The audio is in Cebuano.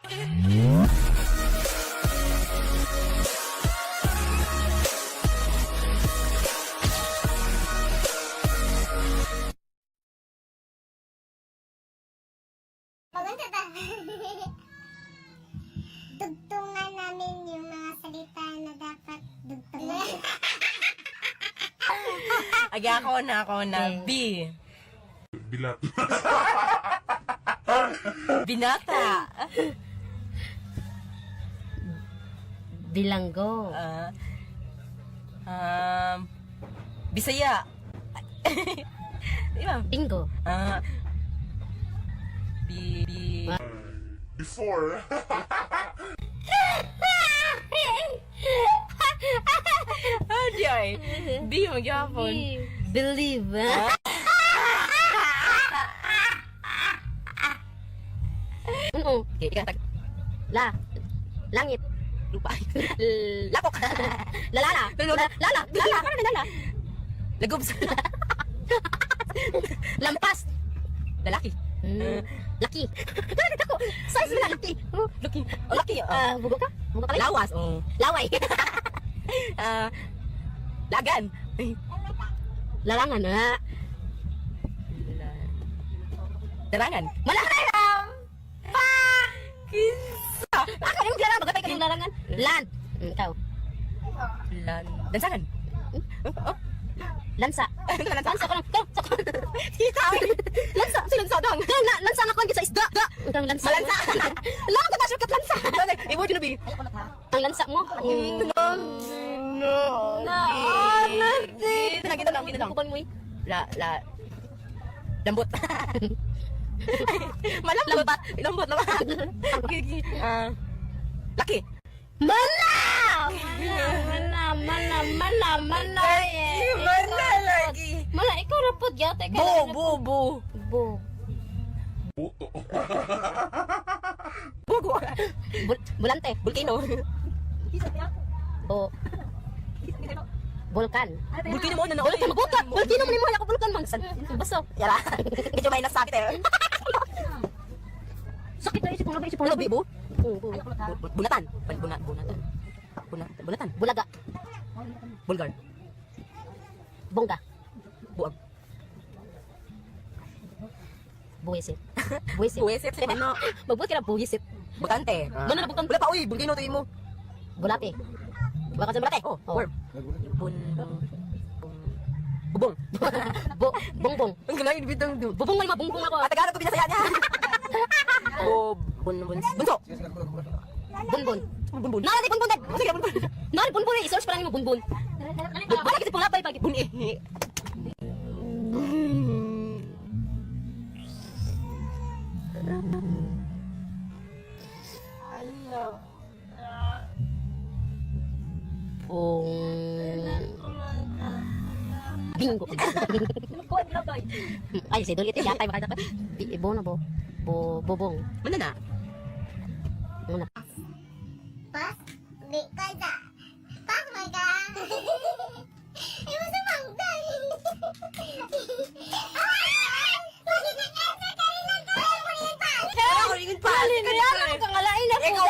Maganda ba? Dugtungan namin yung mga salita na dapat dugtungan. Agi ako na. B. Bilat. Binata. Bilanggo. Bisaya. Di ba? Bingo. B, B. Before. Ah, di ay. B, magyapon. Believe. Oo. Okay, ikaw, tag. La. Langit. Lupa. Lapok. Lalala. Lala. Lala. Lala. Lala. Lagubs. Lampas. Lalaki. Laki. Ako. Size mo na laki. Lucky. Oh, lucky. Oh. Ah, bugo ka? Bugo ka lang? Lawas. Oh. Laway. Lagan. Larangan. Ah. Darangan. Mala. Kinsa. Ako yung larangan. Bagatay ka yung larangan. Land. Ikaw. Lan. Dansangan. Oh. Lansa. Lansa. Lansa ko lang. Ikaw. Sa ko. Kita. Lansa. Si lansa dang. Ikaw, lansa nga kuwan sa isda. Ikaw ang lansa. Malansa. Lang ka shortcut lansa. Ibo yun bi. Ang lansa mo. No. Na. Ito lang, ito lang, ito lang. Kupon mo eh. La, la. Lambot. Malambot. Lambat. Lambot, lambat. Okay, okay. Laki. Mala! Mala, mala, mala, mala. eh. Mana lagi. Mala, ikaw na po yata. Ikaw Bu, na bu, bu. Bu. Buto. Bugo. Bulante. Volcano. Bo. Vulkan. Volcano mo na na. Vulkan, vulkan. Volcano mo ni mo. Ako vulkan man. Baso. Yara. Medyo may nasakit eh. Sakit na isip ko. Isip ko. Ano, bu? Bu. Bunatan. Bunatan. Bunatan. Bunatan. Bulaga. Bulgar. Bongga. Buag. Buwisit. Buwisit. Buwisit. Ano? Magbuhat ka na buwisit. Butante. Mana na butante? Wala pa, uy. Volcano to mo. Bulate. Baka sa bulate. Oh, worm. Bun. Bubong. Bo, bongbong. Ang galing, bitang du. Bubong man mabungbong ako. Ah, Tagalog ko binasaya niya. Bo, bun, bun, bunso. Bunbon. Bun, bun. Nara di bunbon dad. Sige, bun, bun. Nara bunbon eh. I-search pa lang mo bunbon. Wala kasi pulapay pag Bun, eh. Pong Bingo. Ay, si Dol ito yatay baka dapat. Bo na bo. Bo bobong. Mana na? Muna. Pas, di ka sa. Pas, my God. Iba sa mangga. Kaya ako rin pa. Kaya lang kang alain na Ikaw.